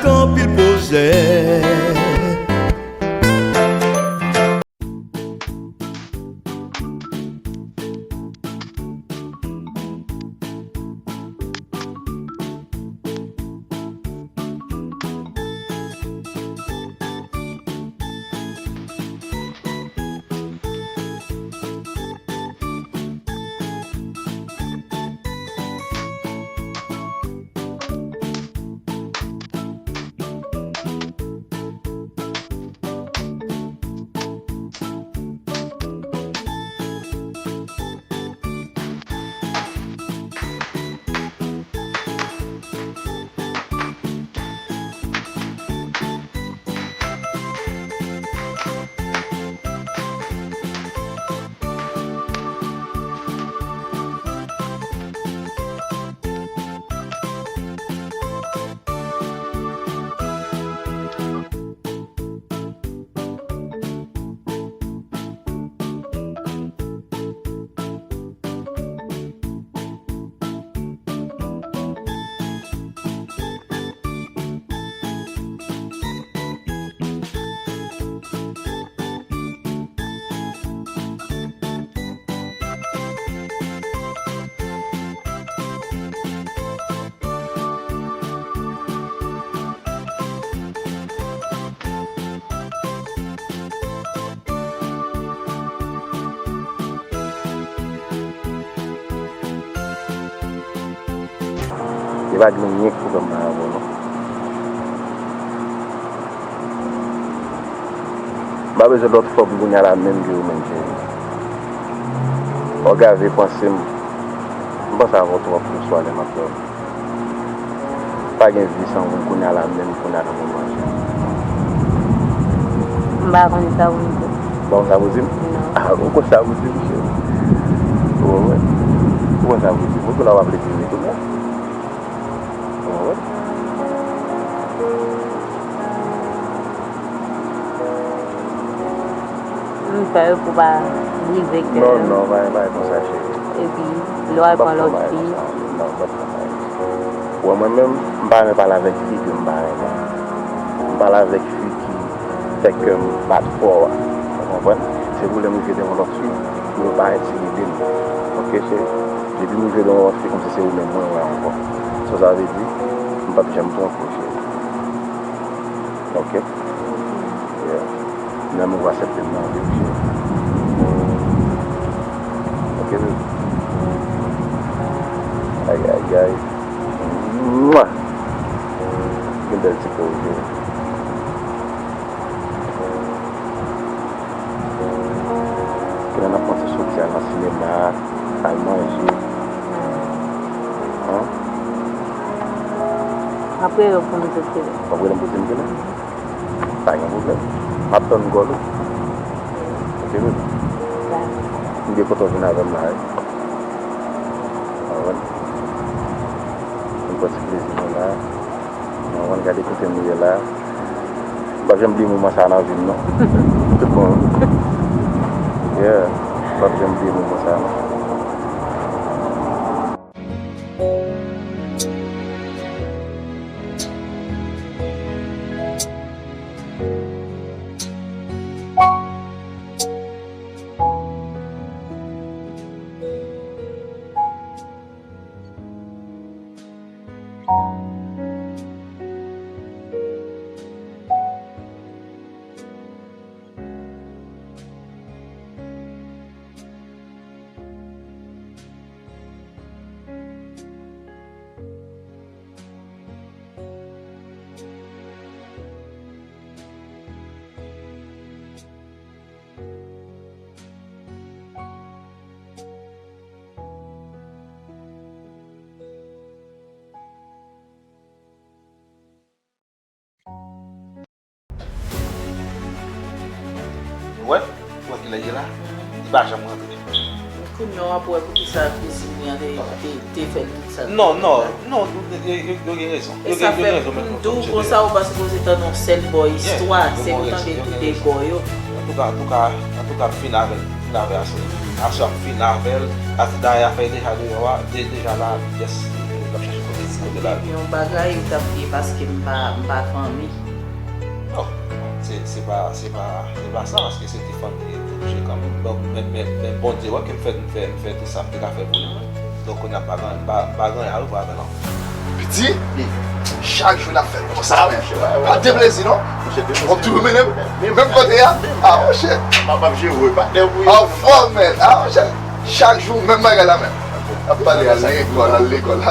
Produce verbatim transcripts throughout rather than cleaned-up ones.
Anpil pwojè. Li pa gen anyen k pou fè m mal avè w, non. M pa bezwen lòt fanm kounye a la menm ke ou menm, cheri. Ògave panse m. M panse avè w twòp le swa lè m ap dòmi. Pa gen vi san ou kounye a la menm, kounye a nan moman an. M pa konn sa pou m di w. Ou pa konn sa pou w di m? Non. Ah, ou konn sa pou w di m, cheri. Ou konprann? Ou konn sa pou w di m. Ou konn la w ap leve vini kounye a. Ou konprann? M pè pou pa brize kè. Non, non, pa, pa konsa, cheri. Epi, lè w al pran lòt fi. Non, pa konsa. Ou wè mwen menm, m pa renmen pale avèk fi ke m pa renmen. M pale avèk fi ki fè kè m bat fò a. Ou konprann? Se pou lè m rive devan lòt fi, pou yo pa entimide m. Oke, cheri? Depi m rive devan lòt fi, kòmsi se ou menm mwen wè ankò. So, sa vle di, m p ap janm twonpe w, cheri. Oke? Yeah. Nan men w aksepte m nan vi w, cheri. Oke, baby? Ay, ay, ay. Mwa! Gen bèl ti kò w, cheri. Kounye a n ap panse soti al nan sinema, al manje. Hein? M ap rele w pou m di w kilè. W ap rele m pou di m kilè? Pa gen pwoblèm. M ap tann kòl ou. Oke, baby? Bye. M byen kontan w vin avè m la, wi. Ou konprann? M pran ti plezi mwen la. Mwen konn gade kote nou ye la. M p ap janm bliye moman sa a nan vi m, non. Tout bon. Yeah. M p ap janm bliye moman sa a, non. Ou wè? Ou wè kilè l ye la? Li pa janm rantre. Kounye a w ap wè poukisa kouzin li an te, te, te fè l tout sa l te fè la. Non, non, non, yo, yo, yo gen rezon. E sa fè m di w konsa, ou pa sipoze tande yon sèl bò istwa, se pou tande tou de bò yo. Antouka, antouka, antouka, m fin avè l, m fin avè Aswè. Aswè m fin avè l, dayè afè deja deyò a, de-, deja la, yes, l ap chache kote l. Kote l ale? Yon bagay ou t ap di paske m pa, m pa fanmi. Non, se, se pa, se pa, se pa sa, paske se te fanmi li, li te oblije kanmenm. Bon, men, men, men Bondye wè ke m fè, m fè, m fè tout sa m te ka fè pou li. Donk, kounye a m pa gen, m pa, m pa gen anyen a ouvri avè l ankò. Piti, chak jou n ap fè konsa, men. Pa deplezi, non. W ap toujou mennen m menm kote a. Ah, monchè. M ap jere w, patnè, wi. Anfòm, men. Ah, monchè. Chak jou, menm bagay la, men. Ap pale al lekòl, al lekòl.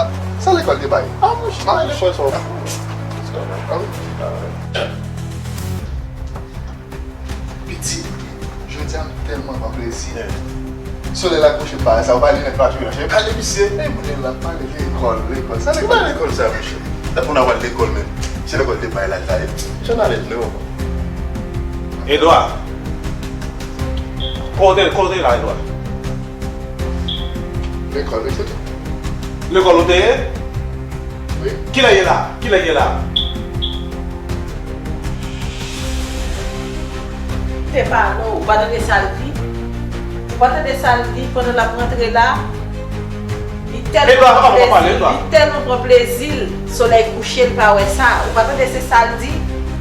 Sa lekòl te bay? Ah, monchè, lekòl sa w fou. Piti, jodi a m tèlman pran plezi. Solèy la kouche pa sa, ou pale nèt pa tou la. Pale misye, e moun la pale lekòl, lekòl. Sa lekòl? Lekòl sa, monchè. Dapre w nan pral lekòl menm. Se lekòl te bay la, l ale. Jan ale dlo. Edwa. Kote, kote la, Edwa? Lekòl, lekòl. Lekòl ou te ye? Wi. Kilè ye la? Kilè ye la? Te pale w, ou pa tande sa l di? Ou pa tande sa l di pandan l ap rantre la? Li tèlman pran plezi, li tèlman pran plezi l, solèy kouche, l pa wè sa. Ou pa tande se sa l di?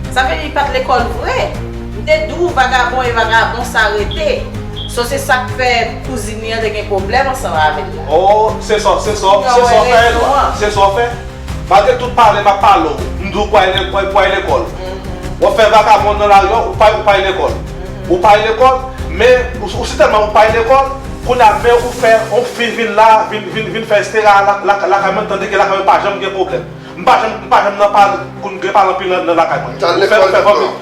Sa vle di li pa t lekòl vre. M te di w vagabon e vagabon sa rete. So se sa k fè kouzin li an te gen pwoblèm ansanm avè l la. Oh, se sa, se sa, se sa w fè, Edwa. Se sa w fè. Malgre tout pale m ap pale w, m di w pou al, pou al, pou al lekòl. W ap fè vagabon nan lari a, ou pa, ou pa al lekòl. Ou pa al lekòl, men ou, ou sitèlman ou pa al lekòl, kounye a men ou fè yon fi vin la, vin, vin, vin fè estera la, la, lakay mwen, tande ke lakay mwen pa janm gen pwoblèm. M pa janm, m pa janm nan pale, koun gen pale anpil nan, nan lakay mwen. Ou fè, ou fè fanmi.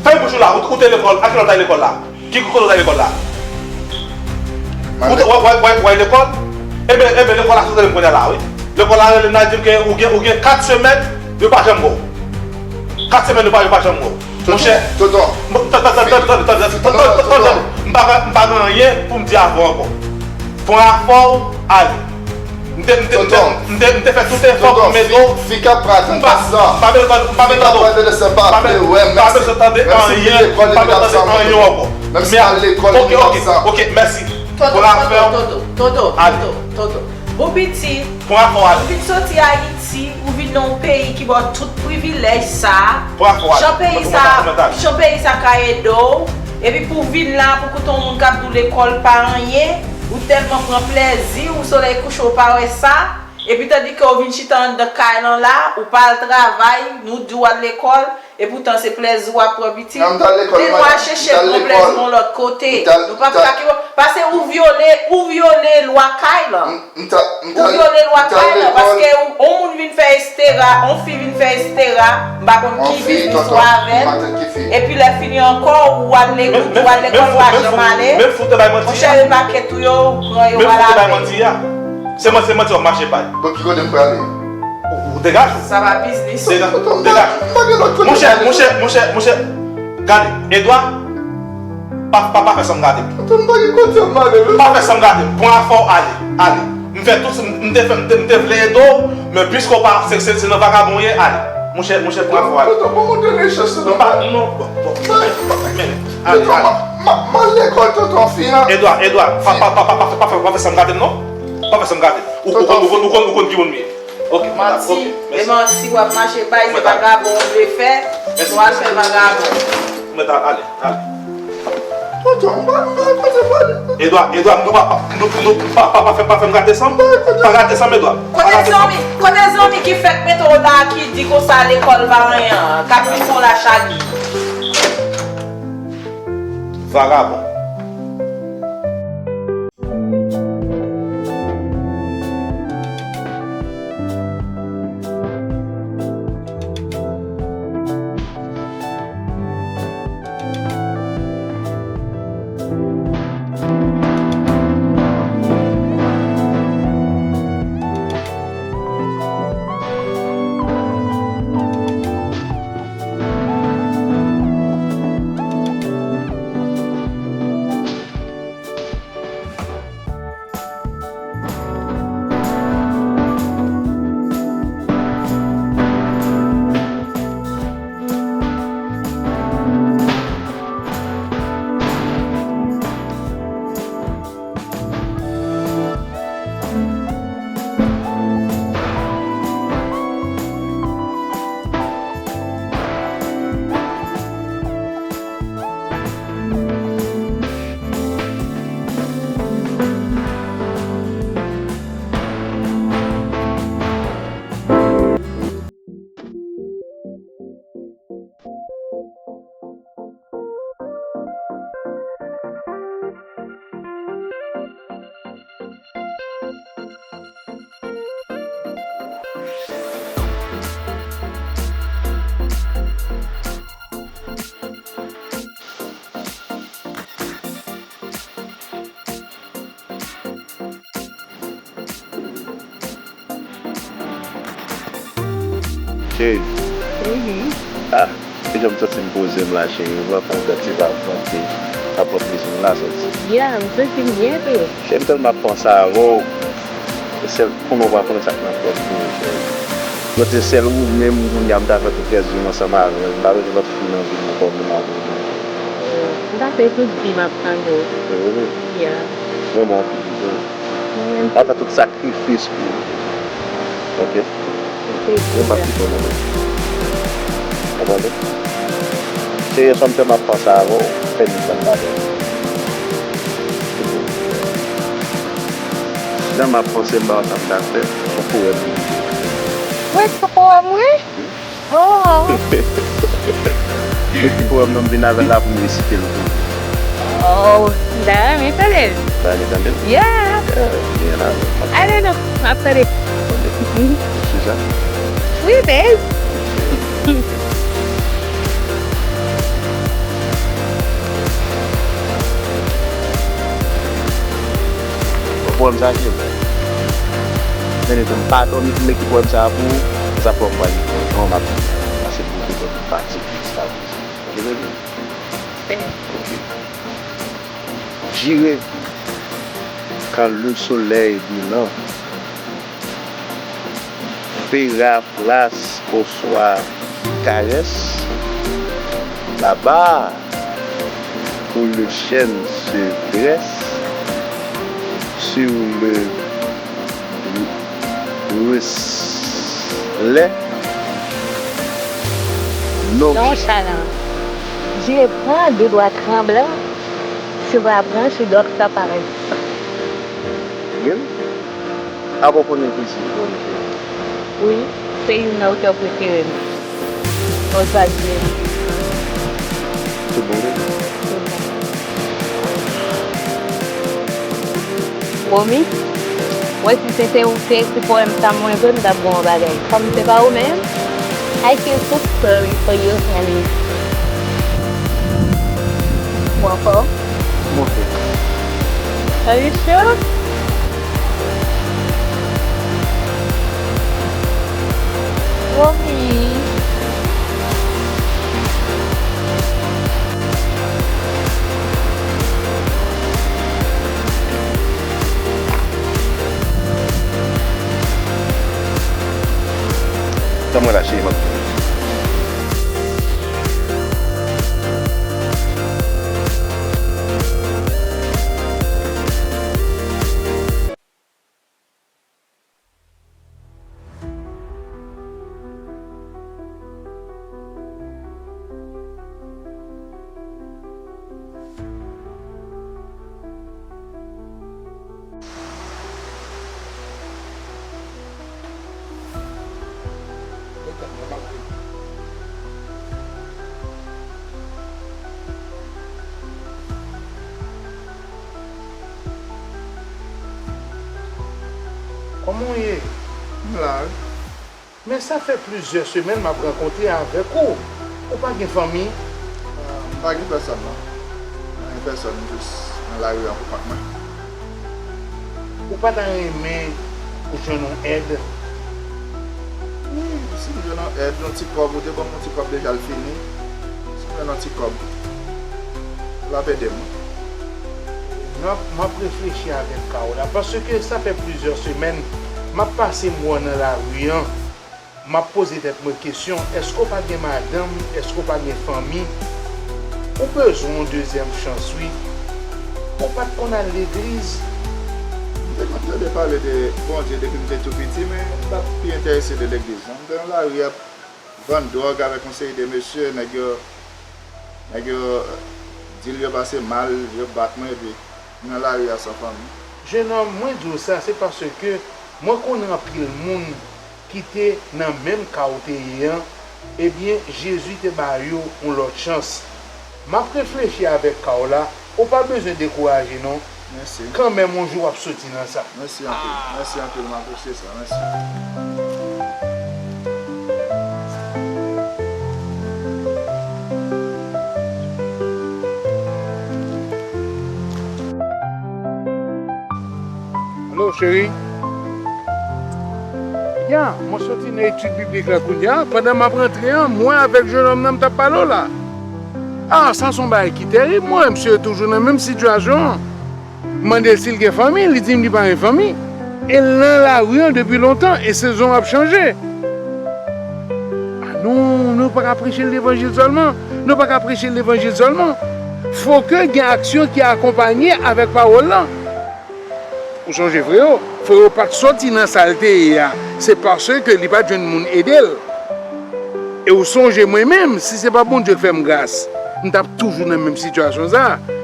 Fèm bouch ou la, ou, ou te lekòl, a kilè w t al lekòl la? Ki kote w t al lekòl la? Ou te, w, w, w, w al lekòl? Ebyen, ebyen, lekòl la sot rele m kounye a la, wi. Lekòl la rele m la, di m ke ou gen, ou gen kat semèn, yo pa janm wè w. Kat semèn, yo pa, yo pa janm wè w. Monchè, tonton, m pa, m pa, m pa gen anyen pou m di avè w ankò. Pran afè w, ale. M te, m te, m te, m te, m te fè tout efò pou m ede w. Fi k ap pran atann san. M pa bezwen tande, m pa bezwen tande w. M pa bezwen, m pa bezwen tande anyen, m pa bezwen tande anyen ankò. Menm si l al lekòl, li ap san. Ok, ok, mèsi. Pran afè w. Toto, Toto, Toto, Toto. Bon pitit, pran afè w, ale. Ou vin soti Ayiti, ou vin nan yon peyi ki ba w tout privilèj sa. Pran afè w, ale. Jan peyi sa, jan peyi sa ka ede w. Epi pou w vin la, pou koute yon moun k ap di w lekòl pa anyen, ou tèlman pran plezi, ou solèy kouche, ou pa wè sa. Epi tandike w vin chita anndan kay lan la, ou pa al travay, nou di w al lekòl, epoutan se plezi w ap pran pitit. Te al chèche pran plezi yon lòt kote. Nou p ap ka kite w, paske ou vyole, ou vyole lwa kay lan. Ou vyole lwa kay lan, paske ou, yon moun vin fè estera, yon fi vin fè estera, m pa konn ki biznis ou avè l. Epi lè fini ankò, ou al lekòl, ou pa janm ale. Monchè, e pakèt ou yo, pran yo al avè. Se manti, se manti w ap mache bay. Bon, ki kote m prale? Ou, ou degaje w. Sa pa biznis ou. Degaje w. Monchè, monchè, monchè, monchè. Gade, Edwa. Pa, pa, pa fè san m gade. Pa fè san m gade. Pran afè w, ale, ale. M fè tout, m, m te fè, m te, m te vle ede w, men piske w pa, se, se, se nan vagabon w ye, ale. Monchè, monchè, pran afè w, ale. Tonton, bon, mwen te gen chans, tonton. M pa, non, bon, bon, men, ale, ale. M al lekòl, tonton, fi an. Edwa, Edwa, pa, pa, pa fè, pa fè san m gade m, non. Pa fè san m gade. Ou, ou konn, ou konn, ou konn, ou konn ki moun m ye. Ok, manti, ok, mèsi. E manti w ap mache bay, se vagabon w vle fè, nou al fè vagabon. Mwen ta ale, ale. Edwa, Edwa, nou pa, nou, nou, pa, pa, pa fè, pa fè m gate san m. Pa gate san m, Edwa. Kote zanmi, kote zanmi ki fèk mete w la, ki di konsa lekòl pa anyen an, k ap vin fè w lachagi. Vagabon. Cheri. Mhm. Ah, e jan m santi m poze m la, cheri. M pran yon ti vag, m ap pran plezi m la, santi. Yeah, m santi m byen tou. Cheri, m tèlman ap panse avè w. Sèl, konnen w pa konnen sa k nan kè m tou, cheri. Mwen se sèl ou menm, kounye a m ta fè tout rès vi m ansanm avè w. M pa bezwen lòt fi nan vi m ankò, menm avè w. M ta fè tout vi m ap tann ou. Se vre? Yeah. Mwen, mwen anpil, wi. Mwen menm. M ap fè tout sakrifis pou ou. Ok? Ok, m ap kite w, non. Ou konprann? Serye, sa m fè m ap panse avè w, fè m tann bagay. Jan m ap panse m pa wè sa m ta fè, fòk ou wè m. Wè, fòk ou wè m, wi. Oh. Depi poèm nan m vin avè l la pou m resite l pou ou. Oh, m ta renmen tande l. Ou ta renmen tande l? Yeah. Yeah, byen la. Ale non, m ap tande. Tande. Sou sa? Wi, babe. Bon, poèm sa, cheri. Men, etan m pa dòmi pou m ekri poèm sa a pou ou, se sa fè m pral ekri. Non, m ap pase pou ou, pou m pati. Sa, ok, baby? Ok. J'irai quand le soleil brûlant fera place aux soirs caresses, là-bas où le chêne se dresse sur le reflet nonchalant. Nonchalant. J'irai prendre de doigts tremblants sur la branche d'ocre transparente. Gade. Apa w konnen poezi yo, Monica? Wi, se youn nan otè prefere m. Oswald Jerry. Tout bon, wi. Tout bon. Romy, wè si se te ou ki te ekri powèm sa, mwen vre, m t ap gen yon bagay. Kòm se pa ou menm, I feel so sorry for you, honey. Ou anfòm? Monte. Are you sure? Romy. Tann mwen la, cheri, m ap vini. Kòman w ye? M la, wi. Men sa fè plizyè semèn m ap rankontre avèk ou. Ou pa gen fanmi? Ah, m pa gen pèsòn, non. M pa gen pèsòn, m jis nan lari an pou kont mwen. Ou pa ta renmen ou jwenn yon èd? Wi, si m jwenn yon èd, yon ti kòb, ou te ban m yon ti kòb deja, l fini. Si m jwenn yon ti kòb, l ap ede m, wi. M ap, m ap reflechi avèk ka w la, paske sa fè plizyè semèn m ap pase m wè w nan lari an. M ap poze tèt mwen kesyon, èske w pa gen madanm, èske w pa gen fanmi? Ou bezwen yon dezyèm chans, wi. Ou pa t konn al legliz? M te konn tande pale de Bondye depi m te tou piti, men m pa t pi enterese de legliz, non. M te nan lari ap vann dwòg avèk yon seri de mesye, nèg yo, nèg yo di l yo pase mal, yo bat mwen, epi m nan lari a san fanmi. Jenòm, mwen di w sa, se paske mwen konnen anpil moun ki te nan menm ka w te ye an, ebyen, Jezi te ba yo yon lòt chans. M ap reflechi avèk ka w la, ou pa bezwen dekouraje non. Mèsi. Kanmenm, yon jou w ap soti nan sa. Mèsi anpil. Mèsi anpil, m apresye sa. Mèsi. Alo, cheri. Ya, mwen soti nan etid biblik la kounye a, pandan m ap rantre an, mwen avèk jennonm nan m t ap pale w la. A, sa se yon bagay ki terib, mwen, misye toujou nan menm sitiyasyon an. M mande l si l gen fanmi, li di m li pa gen fanmi. E l nan lari an depi lontan, e sezon ap chanje. A non, nou pa ka preche levanjil sèlman. Nou pa ka preche levanjil sèlman. Fò ke gen aksyon ki akonpanye avèk pawòl lan. Ou sonje Freyo? Freyo pa t soti nan sa l te ye a. Se paske li pa t jwenn moun ede l. E ou sonje mwen menm, si se pa Bondye k fè m gras, m t ap toujou nan menm sitiyasyon sa a.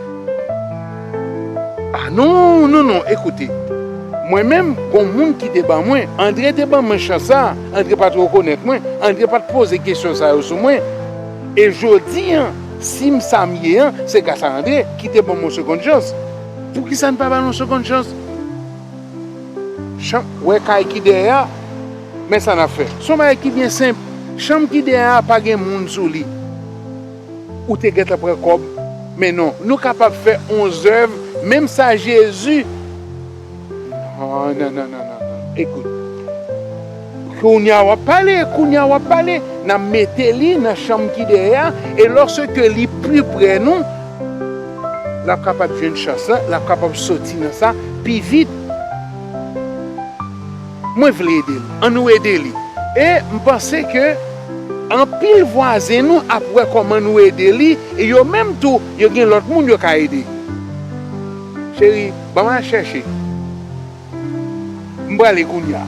A non, non, non, ekoute. Mwen menm, gon moun ki te ban mwen, Andre te ban mwen chans sa a, Andre pa t rekonèt mwen, Andre pa t poze kesyon sa yo sou mwen. E jodi an, si m sa m ye an, se gras a Andre ki te ban m yon segonn chans. Poukisa n pa ba l yon segonn chans? Chanm, wè kay ki dèyè a, men sa n ap fè. Se yon bagay ki byen senp. Chanm ki dèyè a pa gen moun sou li. Ou te gentan pran kòb. Men non, nou kapab fè yon zèv, menm sa Jezi. Non, non, non, non, non, non. Ekout. Kounye a w ap pale, kounye a w ap pale. N ap mete li nan chanm ki dèyè a, e lòske li pi pre nou, l ap kapab jwenn chans lan, l ap kapab soti nan sa pi vit. Mwen vle ede l. Ann nou ede li. E m panse ke anpil vwazen nou ap wè kòman nou ede li, e yo menm tou, yo gen lòt moun yo ka ede. Cheri, ban m al chèche. M prale kounye a.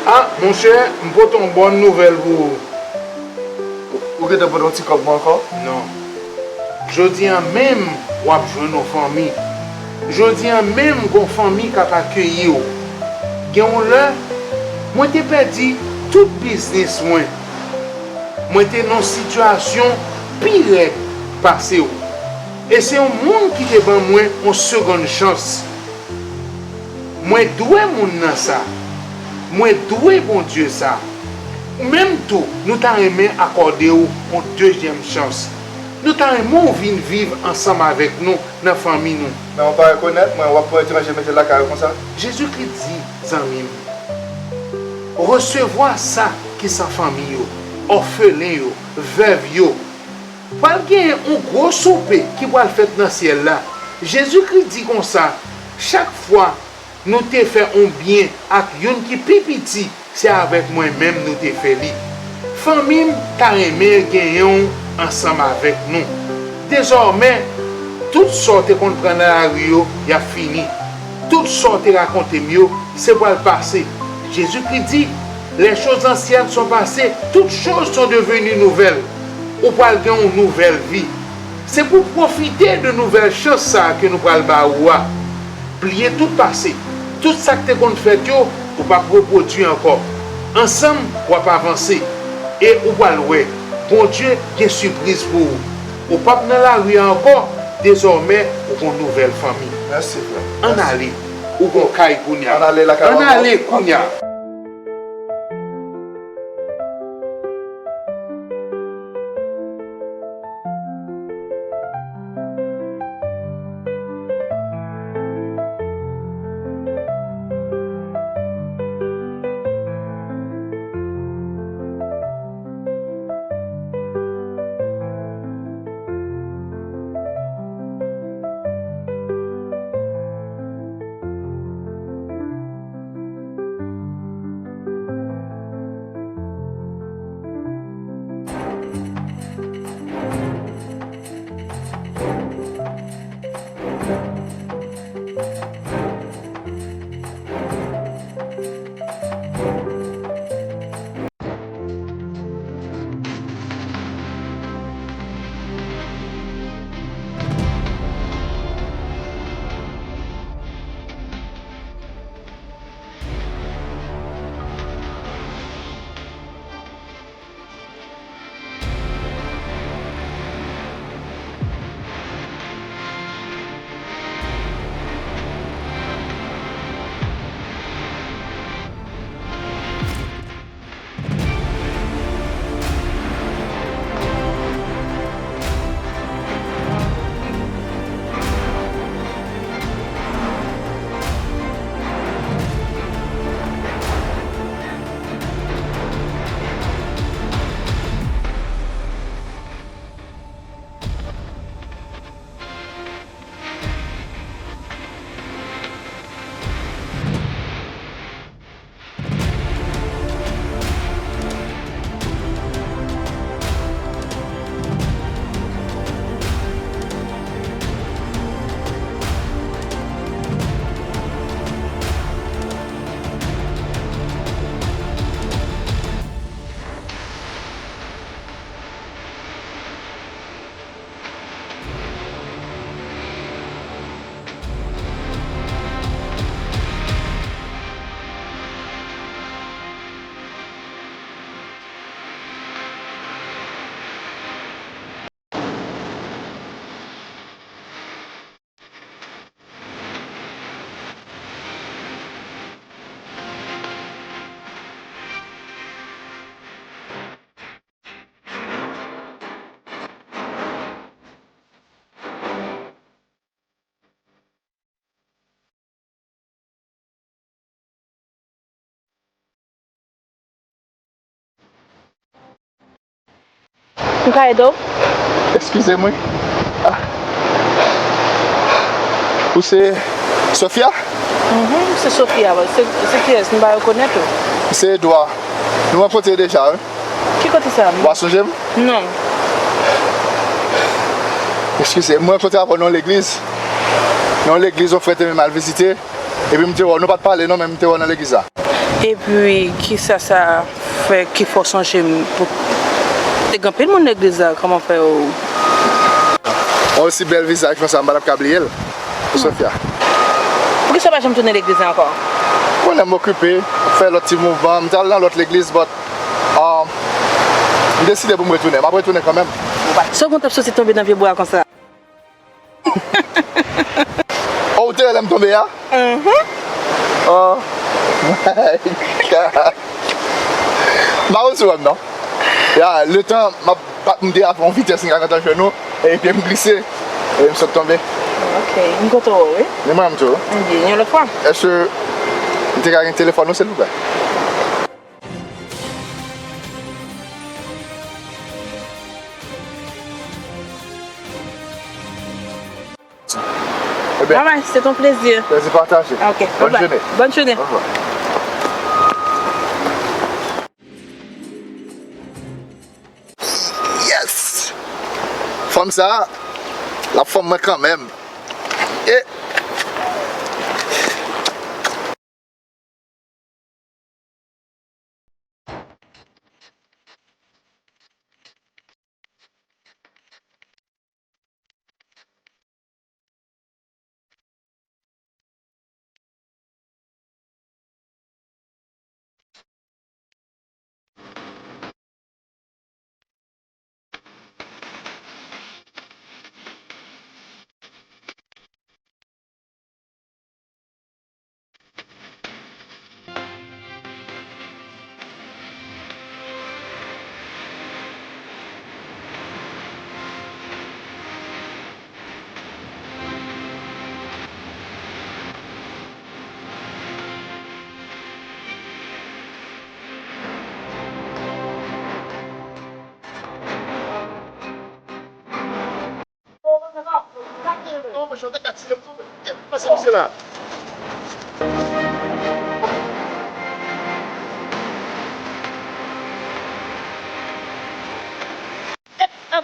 A, monchè, m pote yon bòn nouvèl pou ou. Ou gentan pote yon ti kòb mwen ankò? Non. Jodi a menm, w ap jwenn yon fanmi. Jodi a menm, gon fanmi k ap akeyi w. Gen yon lè, mwen te pèdi tout biznis mwen. Mwen te nan yon sitiyasyon pi rèd pase w. E se yon moun ki te ban mwen yon segonn chans. Mwen dwe moun nan sa. Mwen dwe Bondye sa. Ou menm tou, nou ta renmen akòde w yon dezyèm chans. Nou ta renmen w vin viv ansanm avèk nou nan fanmi nou. Men ou pa rekonèt mwen, w ap pran etranje mete lakay ou konsa? Jezikri di, zanmi m, resevwa sa ki san fanmi yo, òfelen yo, vèv yo. Pral genyen yon gwo soupe ki pral fèt nan syèl la. Jezikri di konsa, chak fwa nou te fè yon byen ak youn ki pi piti, se avèk mwen menm nou te fè li. Fanmi m ta renmen genyen w ansanm avèk nou. Dezòmè, tout sa w te konn pran nan lari yo, y ap fini. Tout sa w te rakonte m yo, se pral pase. Jezikri di, les choses anciennes sont passées, toutes choses sont devenues nouvelles. Ou pral gen yon nouvèl vi. Se pou w pwofite de nouvèl chans sa a ke nou pral ba ou a. Bliye tout pase. Tout sa k te konn fèt yo, ou p ap repwodui ankò. Ansanm, w ap avanse. E ou pral wè, Bondye gen sipriz pou ou. Ou p ap nan lari a ankò, dezòmè ou gon nouvèl fanmi. Mèsi, frè. Ann ale, ou gon kay kounye a. Ann ale lakay ou ankò. Ann ale kounye a. M ka ede w? Eskize m, wi. Ah. Ou se Sofia? Mhm, se Sofia, wi. Se, se kiyès? M pa rekonèt ou. Se Edouard. Nou rankontre deja, wi. Ki kote sa? W a sonje m? Non. Eskize, mwen rankontre avè w nan yon legliz. Nan yon legliz, yon frè te menm al vizite. Epi m te wè w, nou pa t pale non, men m te wè w nan legliz la. Epi, kisa sa fè ki fè w sonje m? Te gen anpil moun legliz la, kòman fè w? Yon osi bèl vizaj konsa, m pa t ap ka bliye l. Sofia. Poukisa w pa janm tounen legliz la ankò? Konnen m okipe, fè lòt ti mouvman, m t al nan lòt legliz, but, um, m deside pou m retounen. M ap retounen kanmenm. Sa w konn t ap soti tonbe nan pye bwa konsa? Oh, ou te wè lè m tonbe a? Mhm. Oh my God. M pa konn si w wè m non. Ya, letan m ap, m te ap yon vitès, m ka gentan jwenn ou, e pye m glise, e m sot tonbe. Ok, m kontan wè w, wi. Ni mwen menm tou. Ok, yon lòt fwa. Èske m te ka gen telefòn ou, silvouplè? Ebyen, bye bye, c'est un plaisir. Plaisir partagé. Ok, bye bye. Bonne journée. Bonne journée. Au revoir. Yes! Fanm sa, l ap fanm mwen kanmenm. E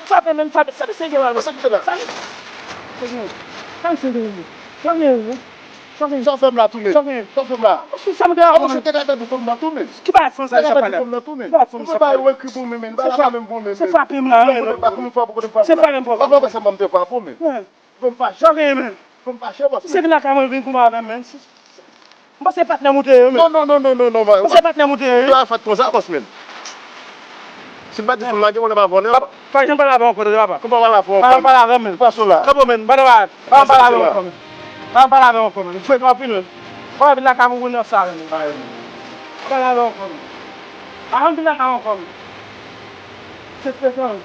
Frape men, frape, frape, se gen sa ki fè la. Sa ki fè la? Sa ki fè la? Sa w fè m la tou menm? Sa w fè m la? Sa w fè m la? Sa m te... Ki bagay franse sa pale? Ki bagay franse sa pale? Ou pa yo ekri pou mwen menm. Bagay la pa menm pou mwen menm. Se frape m la, men. Se frape m poko. Ou pa wè sa m te fè pou mwen. Ou pa fache, bòs. Se vin lakay mwen vin kouman avè m, men. M panse patnè m ou te ye, men. Non, non, non, non, non, non, non. M panse patnè m ou te ye. Ou pa fèt konsa, bòs, men. Si m pa di fanm la, gen pwoblèm avè w, non? Pa janm pale avè m ankò, tande papa. Kòman pale avè w? Pa janm pale avè m, men. Pase la. Kanpe, men. Pa janm pale avè m ankò, men. Pa janm pale avè m ankò, men. Ou fè twòp anpil, men. Ou pa vin lakay mwen pou nèf sa, men. Pa janm pale avè m ankò, men. Pa janm vin lakay mwen ankò, men. Se stresan.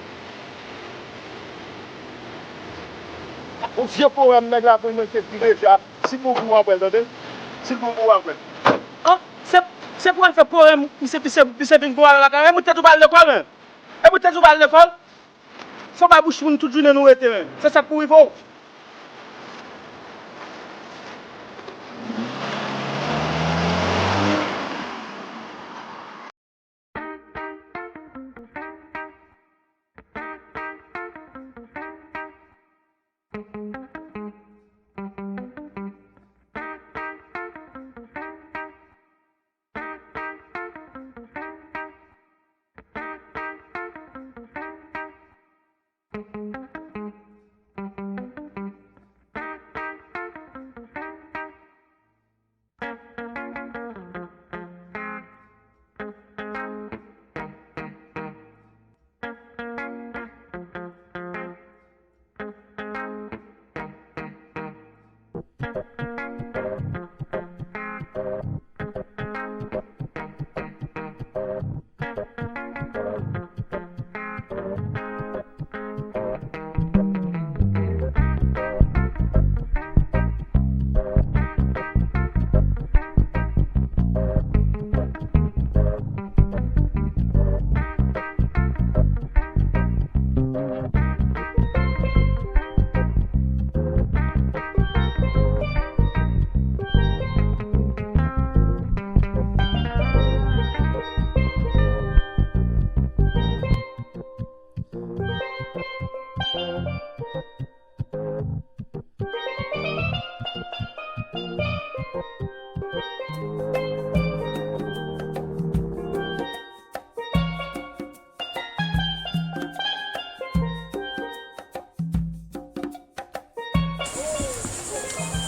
Yon vye powèm nèg la voye mwen te di deja. Si l bon pou ou, w a wè l, tande. Si l bon pou ou, w a wè l. An, se, se pou al fè powèm, misye, misye, misye vin pou al lakay. E pou tèt ou pa al lekòl, men. E pou tèt ou pa al lekòl. Fò bay bouch moun tout jounen nou rete, men. Se sa k pou rive w.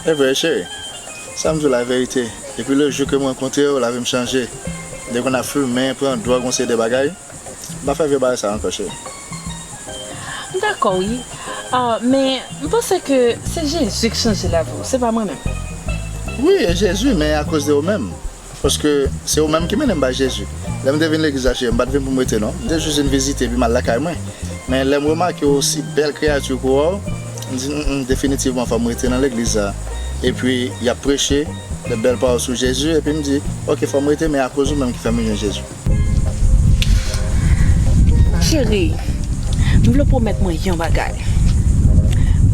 E vre, cheri. Sa m di w la verite. Depi le jou ke m rankontre w, lavi m chanje. M te konn ap fimen, pran dwòg, yon seri de bagay. M pa fè vye bagay sa ankò, cheri. M dakò, wi. Ah, men m panse ke se Jezi ki chanje lavi w, se pa mwen menm. Wi, e Jezi, men akoz de ou menm. Paske se ou menm ki mennen m bay Jezi. Lè m te vin legliz la, cheri, m pa t vin pou m rete, non. M te jis vin vizite epi m al lakay mwen. Men lè m remake w osi bèl kreyati ke w ye, m di, "Mm, mm, definitivman, fò m rete nan legliz la." Epi, y ap preche de bèl pawòl sou Jezi, epi m di, "Oke, fò m rete, men akoz ou menm ki fè m jwenn Jezi." Cheri, m vle w pwomèt mwen yon bagay.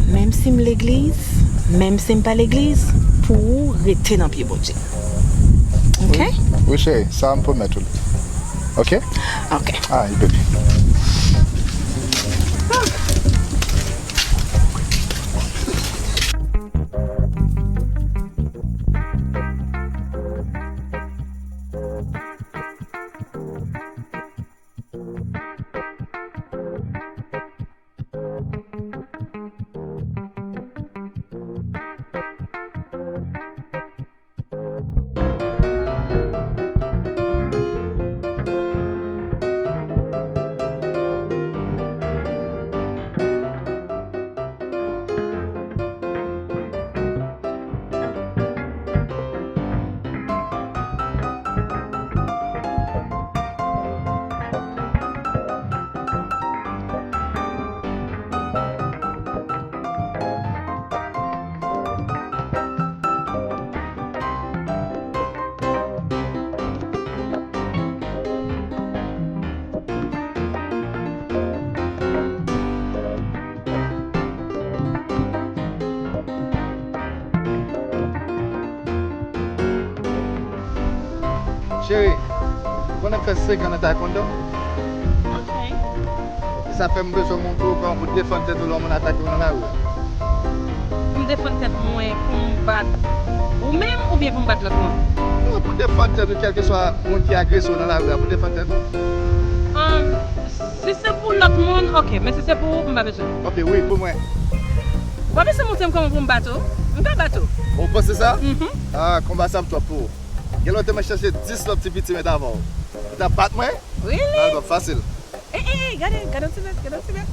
Menm si m legliz, menm si m pa legliz, pou ou rete nan pye Bondye. Oke? Wi, cheri, sa m pwomèt ou li. Oke? Oke. Ay, baby. Cheri, ou konnen m fè senk an nan taekwondo? Ok. E sa fè m bezwen montre w kòman pou defann tèt ou lè yon moun atake w nan lari a. Pou m defann tèt mwen, pou m bat ou menm oubyen pou m bat lòt moun? Non, pou defann tèt ou, kèlkeswa moun ki agrese w nan lari a, pou defann tèt ou. Um, si se pou lòt moun, ok, men si se pou ou, m pa bezwen. Ok, wi, pou mwen. W ap eseye montre m kòman pou m bat ou? M ka bat ou. Ou panse sa? Mhm. Ah, konba sa ap twòp pou ou. Gen lè w te mèt chèche dis lòt ti piti mèt avan w. Ou t ap bat mwen? Really? Nan, l t ap fasil. Ey, ey, ey, gade, gade yon ti bèt, gade yon ti bèt.